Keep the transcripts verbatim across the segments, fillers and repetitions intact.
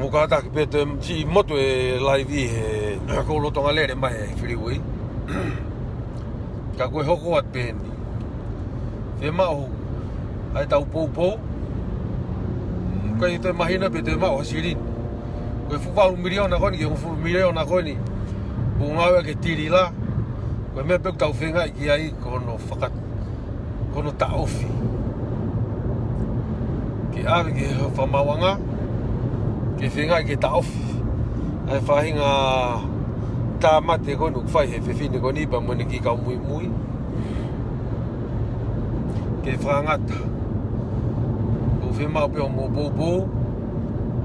ʻOku kātaki pē toe siʻi motu e laivi he ʻoku ou lolotonga lele mai he freeway. Ka ko e hoko atu pē eni. Fiemaʻu ʻa e tau poupou. ʻOku ʻikai toe mahino pe toe maʻu ha silini. Ko e fuʻu valu miliona ko eni, ki he hongofulu miliona ko eni. Pu ngāue ke tilila. Ko e meʻa pē ʻoku tau feingaʻi ki ai, ko hono faka-, ko hono taʻofi. Ke ʻave ki he fakamaauʻanga, ke feingaʻi ke taʻofi ʻa e faʻahinga tāmate ko eni ʻoku fai he fefine ko eni pea mo ʻene kiʻi kau muimui. Ke fakangata. ʻOku fiemaʻu pē hoʻomou poupou,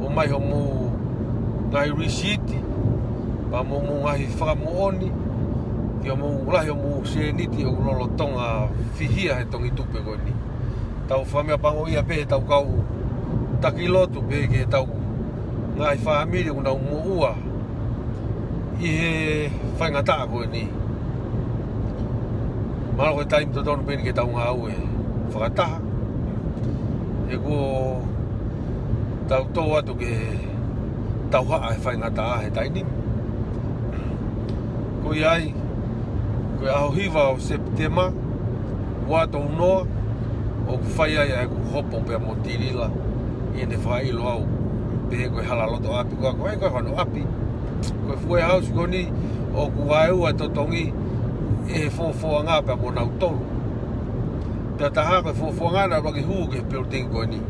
ʻomai hoʻomou ngaahi lisiti, pea mo hoʻomou ngaahi fakamoʻoni, ke mou lahi hoʻomou sēniti ʻoku lolotonga fihia he tongi tupe ko eni. Tau fakameʻapangoʻia pē he tau kau taki lotu pē ki he tau ngaahi fāmili ʻoku nau moʻua ʻi he faingataʻa ko eni. Mahalo ko e taimi totonu pē eni ke tau ngāue fakataha. He kuo tau tō atu ke tau haʻa he faingataʻa he taimi ni. Ko ia ai, ko e ʻaho hiva ʻo Sepitema, ua tolu noa, ʻoku fai ai ʻa ʻeku hopo pea mo Tilila, ʻi heʻene fakaʻilo au, pehē ko e hala loto ʻapi, ko e, ko e, ko e hono ʻapi. Ko e fuʻu warehouse ko eni, ʻoku vaeua e totongi ʻe he fuofua ngā pea mo nautolu. Pea taha ko e fuofua ngā naʻa nau laki hū ki he building ko eni.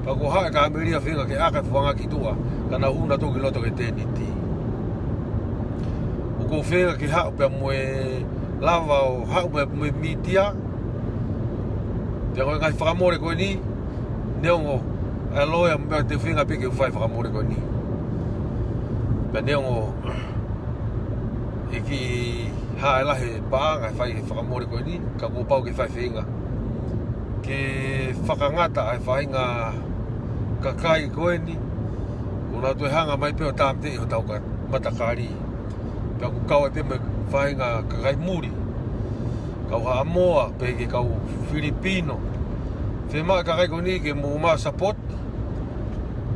Pea ko e haʻu e kāmeli ʻo feinga ke ʻaka e fuofua ngā ki tuʻa, ka nau hū nautolu ki loto ki he tēniti. ʻOku ou feinga ke haʻu pea mo e lava ʻo haʻu pea mo e mītia. Pea ko e ngaahi fakamole ko eni, neongo ʻa e loea mo e meʻa te u feinga pē ke u fai fakamole ko eni. Pea neongo ʻe kiʻi hā e lahi e paʻanga e fai e fakamole ko eni, ka kuo pau ke fai feinga ke fakangata ʻa e faʻahinga kakai ko eni, ʻoku nau toe hanga mai pē ʻo tāmateʻi hotau ka-, matakali. Pea ʻoku kau ai pē mo e faʻahinga kakai muli. Kau Haʻamoa, pehē ki he kau Filipino. Fiemaʻu e kakai ko eni ke mou maʻu support.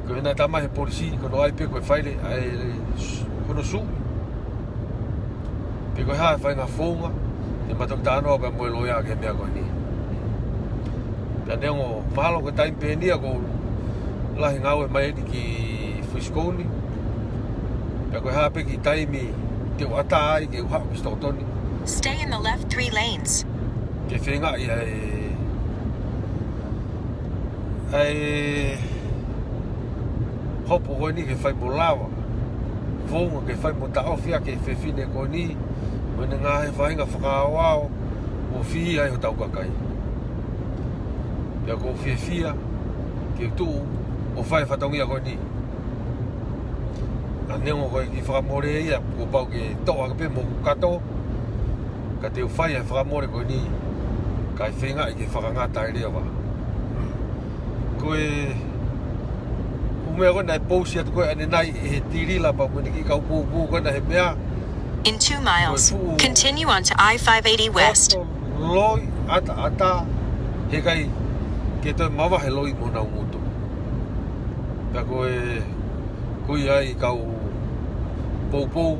Ko e naʻe tā mai he polisi, ko hono ʻai pē ko e faile, ʻa e s-, ko hono sū. Pe ko e hā e faʻahinga founga, te ma toki talanoa pea mo e loea ki he meʻa ko eni. Pea neongo mahalo ko e taimi pē eni ia ʻoku lahi ngāue mai eni ki Frisco ni. Pea ko e hā pē kiʻi taimi te u ʻatā ai ke u haʻu ki Stockton ni. Stay in the left three lanes. Ke feingaʻi ʻa e, ʻa e hopo ko eni ke fai mo lava. Founga ke fai mo taʻofi ʻa e fefine ko eni, mo ʻene ngaahi faʻahinga fakaaoao, ʻo fihia ai hotau kakai. Pea ʻoku ou fiefia ke tuʻu ʻo fai e fatongia ko eni. ʻA neongo ko e kiʻi fakamole ia, kuo pau ke toʻo hake pē mo hoku kato, ka te u fai e fakamole ko eni, kae feingaʻi ke fakangata ai leva. Ko e ʻū meʻa ko ē naʻe pousi atu ko ē ʻanenai ʻe he Tilila pea mo ʻene kiʻi kau poupou ko ena he meʻa. In two miles, continue on to I five eighty West. Ko e fuʻu loto loi ʻataʻatā, heʻikai ke toe mavahe loi mo honau ngutu. Pea ko e, ko ia ai kau poupou,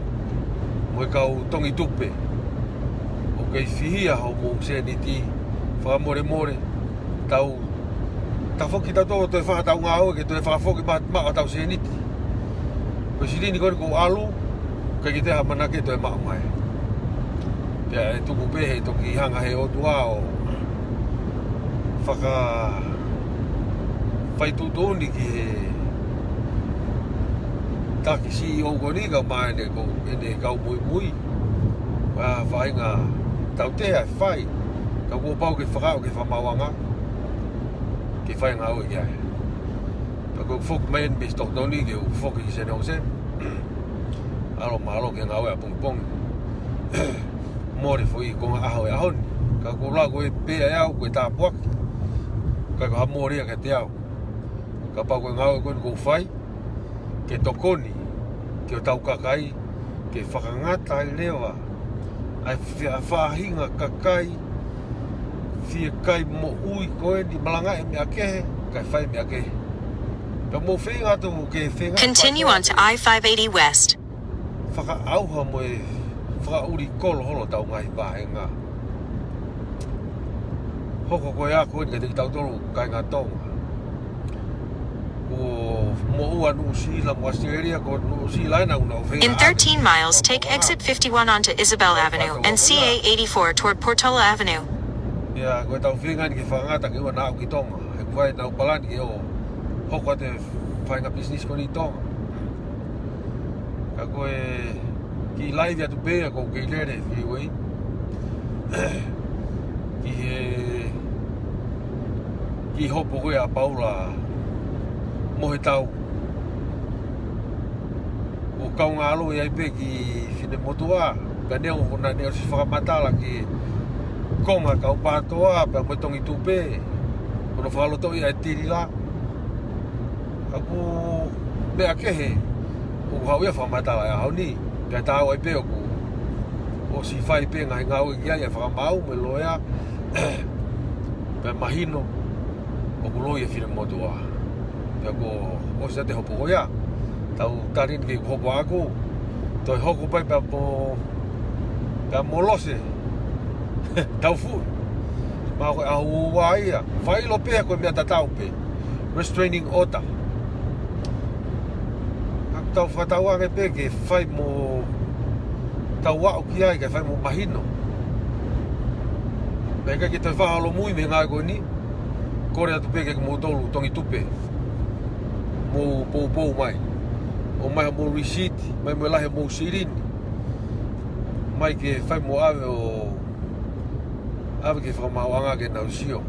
mo e kau tongi tupe. ʻOku kei fihia hoʻomou sēniti, fakamolemole, tau, tafoki tautolu ʻo toe fai haʻatau ngāue ke toe fakafoki ma-, maʻu haʻatau sēniti. Ko e silini ko eni kuo ʻalu, ʻikai ke toe ʻamanaki ke toe maʻu mai. Pea ʻe tuku pē he toki hanga he ʻOtua ʻo fakafaituʻutuʻuni ki he taki C E O ko eni kae ʻumaʻā ʻene ko-, ʻene kau muimui. Pea faʻahinga tautea ʻe fai. Ka kuo pau ke fakaaʻu ki he fakamaauʻanga ke fai ngāue ki ai. Pea ko e foki mai eni mei Stockton ni ke u foki ki San Jose. ʻAlo mālō ki he ngāue ʻapongipongi. Mole foʻi konga ʻaho e ʻaho ni. Ka ʻoku ou lau ko e pea ʻe au, ko e tāpuaki. Ka ko ha mole ia kiate au. Kapau ko e ngāue ko eni ʻoku ou fai, ke tokoni ki hotau kakai, ke fakangata ai leva ʻa e fia-, faʻahinga kakai, fie kai moʻui ko eni, malangaʻi meʻa kehe, kae fai meʻa kehe. Pea mou feinga atu ke feinga. Continue on to I five eighty West. Fakaʻauha mo e fakaʻuli kolo holo tau ngaahi vāhenga. Hoko ko e ako eni kiate kitautolu kāinga Tonga. Kuo moʻua Nuʻusila mo Australia, ko Nuʻusila ena ʻoku nau feinga. In thirteen miles, take exit fifty-one onto Isabel Avenue and C A eighty-four toward Portola Avenue. ʻIa, ko e tau feinga eni ke fakangata ke ʻoua naʻa aʻu ki Tonga. He ʻoku ʻi ai ʻenau palani ke ō hoko atu e faʻahinga business ko eni ʻi Tonga. Ka ko e kiʻi laivi atu pē ia ʻoku ou kei lele freeway. Ki he, ki hopo ko ia ʻa Paula Mohetau. ʻOku kaungā ʻalu ia pē ki Finemotuʻa, pea neongo naʻa ne ʻosi fakamatala ki he konga kau PATOA, pea mo e Tongitupe, ko hono fakalotoʻi ʻa e tilila. Ka ko e meʻa kehe, ʻoku haʻu ia fakamatala he ʻaho ni, pea taau ai pē ʻoku ʻosi fai pē ngaahi ngāue ki ai ʻa e fakamaau mo e loea, pea mahino ʻoku loi ʻa Finemotuʻa. Pea kuo ʻosi ʻa e hopo ko ia. Tau tali ni ke hopo aku. Toe hoko pē pea mo, pea mo Lose. Tau fuʻu. Mahalo ko e ʻaho ua ia. Fakaʻilo pē ko e meʻa tatau pē. Restraining order. Ka tau fakatauange pē ke fai mo tau aʻu ki ai, ke fai mo mahino. Pea ʻikai ke toe fakaholomui mei he ngāue ko eni. Kole atu pē kiate kimoutolu Tongitupe, mou poupou mai. ʻOmai hoʻomou receipt, ʻomai mo e lahi hoʻomou silini. Mai ke fai mo ʻave ʻo, ʻave ki he fakamaauʻanga ke nau sio.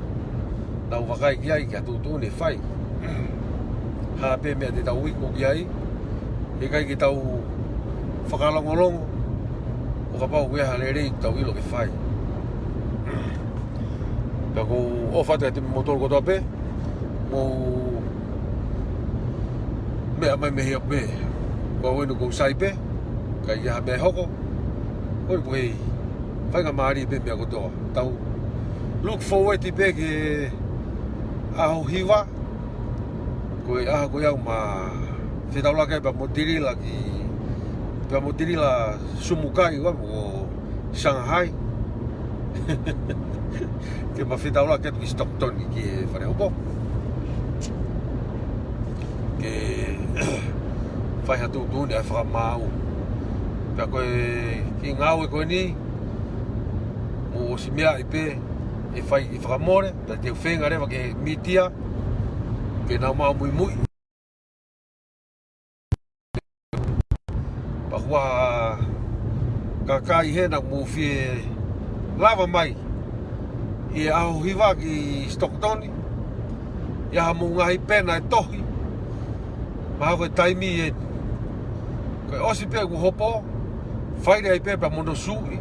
Nau vakai ki ai, ki ha tuʻutuʻuni ʻe fai. Ha pē meʻa te tau iku ki ai, ʻikai ke tau fakalongolongo, ʻo kapau ʻoku ʻi ai ha lelei ʻoku tau ʻilo ke fai. Pea ʻoku ou ʻofa atu kiate kimoutolu kotoa pē, mou meʻa mai mei he ope. Ko au eni ʻoku ou sai pē, ka ʻi ai ha meʻa ʻe hoko, ko e pue, faingamālie pē meʻa kotoa. Tau look forward pē ki he ʻaho hiva, ko e ʻaho ko ia ʻoku ma fetaulaki ai pea mo tilila ki, pea mo tilila sumukai ua mo Shanghai. Ke ma fetaulaki atu ki Stockton ki he fale hopo. Ke fai ha tuʻutuʻuni ʻa e fakamaau. Pea ko e kiʻi ngāue ko eni, mou ʻosi meaʻi pē, ʻe fai ʻi fakamole, pea te u feinga leva ki he mītia, ke nau maʻu muimui. Pea ʻoku ʻi ai ha kakai hena ʻoku mou fie lava mai ʻi he ʻaho hiva ki Stockton, ʻi ai haʻamou ngaahi pena ʻe tohi, mahalo ko e taimi eni. Ko e ʻosi pē ʻeku hopo, fai leva ai pē pea mo hono sui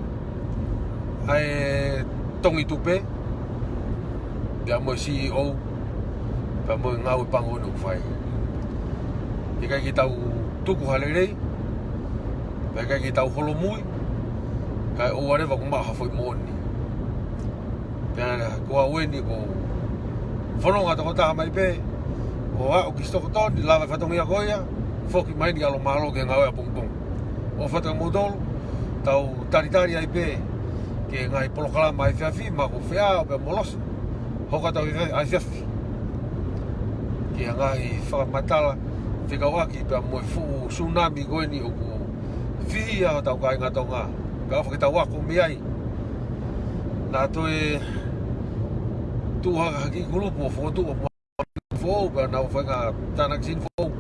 ʻa e Tongitupe, pea mo e C E O, pea mo e ngāue pango ʻoku fai. ʻIkai ke tau tuku ha lelei, pea ʻikai ke tau holomui, kae ʻoua leva kuo maʻu ha foʻi moʻoni. Pea ko au eni ʻoku ou fononga tokotaha mai pē, ʻo aʻu ki Stockton, lava e fatongia ko ia, foki mai ni ʻalomālō ki he ngāue ʻapongipongi. ʻOfa atu kiate kimoutolu, tau talitali ai pē ki he ngaahi polokalama ʻa e efiafi, ma ko fea pea mo Lose. Hoko atu ʻa e efiafi ki he ngaahi fakamatala fekauʻaki pea mo e fuʻu tsunami ko eni ʻoku fihi ai hotau kāinga Tonga. Pea ʻofa ke tau ako mei ai. Naʻa toe tuʻu ha kiʻi kulupu ʻo fokotuʻu ʻa e foʻou, pea nau fai ha tānaki sini foʻou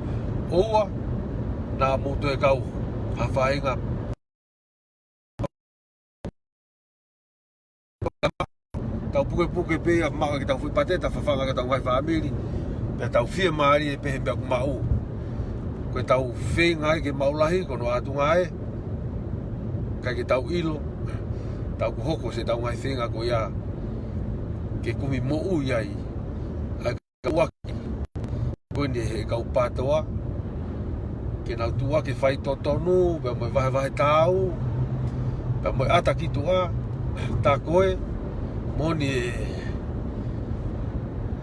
ʻo ua, naʻa mou toe kau ha faʻahinga. Tau pukepuke pē ia, maʻu ʻetau foʻi pateta, fafanga ki hotau ngaahi fāmili, pea tau fiemālie pē he meʻa ʻoku maʻu. Ko ʻetau feinga ai ke maʻu lahi, ko hono ʻātunga ē, ʻikai ke tau ʻilo, tau ko hoko ʻi heʻetau ngaahi feinga ko ia, ke kumi moʻui ai ʻa e kau ʻaki ko eni ʻe he kau PATOA, ke nau tuʻu ʻaki e faitotonu, pea mo e vahevahe taau, pea mo e ʻata ki tuʻa, tā ko e moʻoni e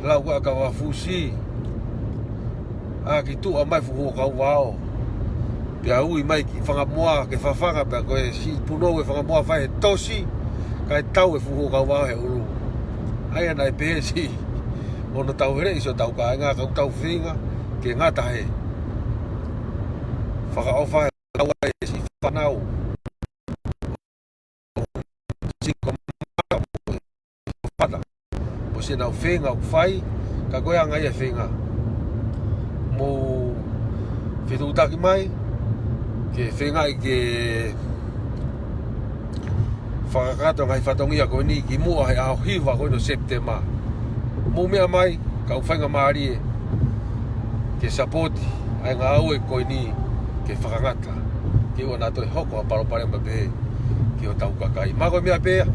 lau ʻa e kau ʻa Fusi, ʻa ki tuʻa mai fuʻu huo kauvao. Pea ui mai ki Fangamoa ke fafanga pea ko e siʻi punou e Fangamoa fai e tosi, kae tau e fuʻu huo kauvao he ʻulu. ʻA ia naʻe pehē siʻi ʻo na tau hele ʻi siʻotau kāinga ka ʻoku tau feinga ke ngata he fakaʻofa he tau ai e siʻi fānau. Siʻi ko mata. Mo siʻenau feinga ʻoku fai, ka ko e anga ia e feinga. Mou fetuʻutaki mai, ke feingaʻi ke fakakakato e ngaahi fatongia ko eni ki muʻa he ʻaho hiva ko eni ʻo Sepitema. Mou meʻa mai, ka ʻoku faingamālie ke sapoti ʻa e ngāue ko eni ke fakangata. Ke ʻoua naʻa toe hoko ha palopalema pehē ki hotau kakai. Mo e meʻa pē ia,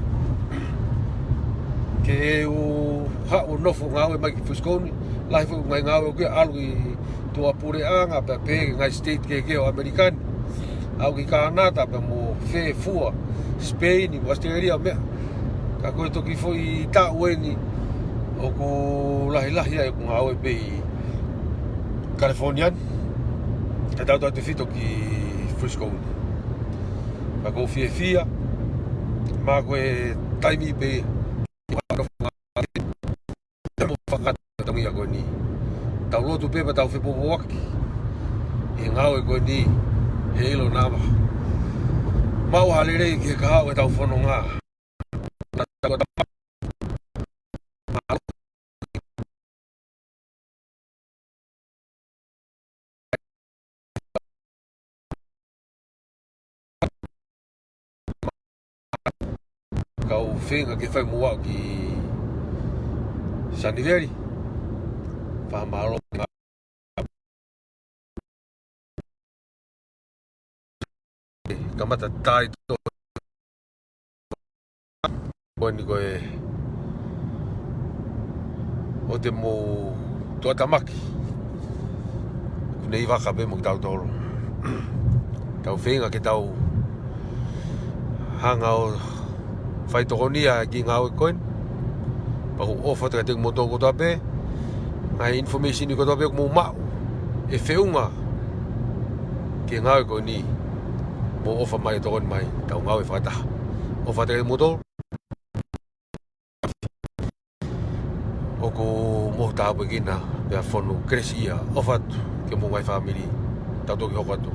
ke u haʻu ʻo nofo ngāue mai ki Frisco ni, lahi foʻi ngaahi ngāue ʻoku ʻalu ki tuʻapuleʻanga, pea pehē ki he ngaahi state kehekehe ʻo ʻAmelika ni. Aʻu ki Kānata, pea mo fē fua, Spain, mo Australia, meʻa. Ka ko e toki foʻi taʻu eni, ʻoku lahilahi ai ʻeku ngāue pē ʻi California ni. Ka tautautefito ki Frisco ni. Ka ʻoku ou fiefia, mo e taimi pē, mo fakata tongi a ko eni. Tau lotu pē pea tau fepopoaki ʻi he ngāue ko eni he ʻilo naʻa maʻu ha lelei ki he kahaʻu ʻetau fononga. Naʻa tau ata kau feinga ke fai mo au ki Sunnyvale. Fakamālō. Kamata tai to. Ko eni ko e ʻo te mou toʻatamaki. Kuo ne ʻi vaka pē mo kitautolu. Tau feinga ke tau hanga ʻo fai tokonia ki he ngāue ko eni. Pea ʻoku ou ʻofa atu kiate kimoutolu kotoa pē. Ngaahi information kotoa pē ʻoku mou maʻu ʻe feʻunga ki he ngāue ko eni, mou ʻofa mai ʻo tokoni mai, tau ngāue fakataha. ʻOfa atu kiate kimoutolu. ʻOku mou tāpuekina, pea fonu kelesi ia, ʻofa atu ki homou ngaahi fāmili, tau toki hoko atu.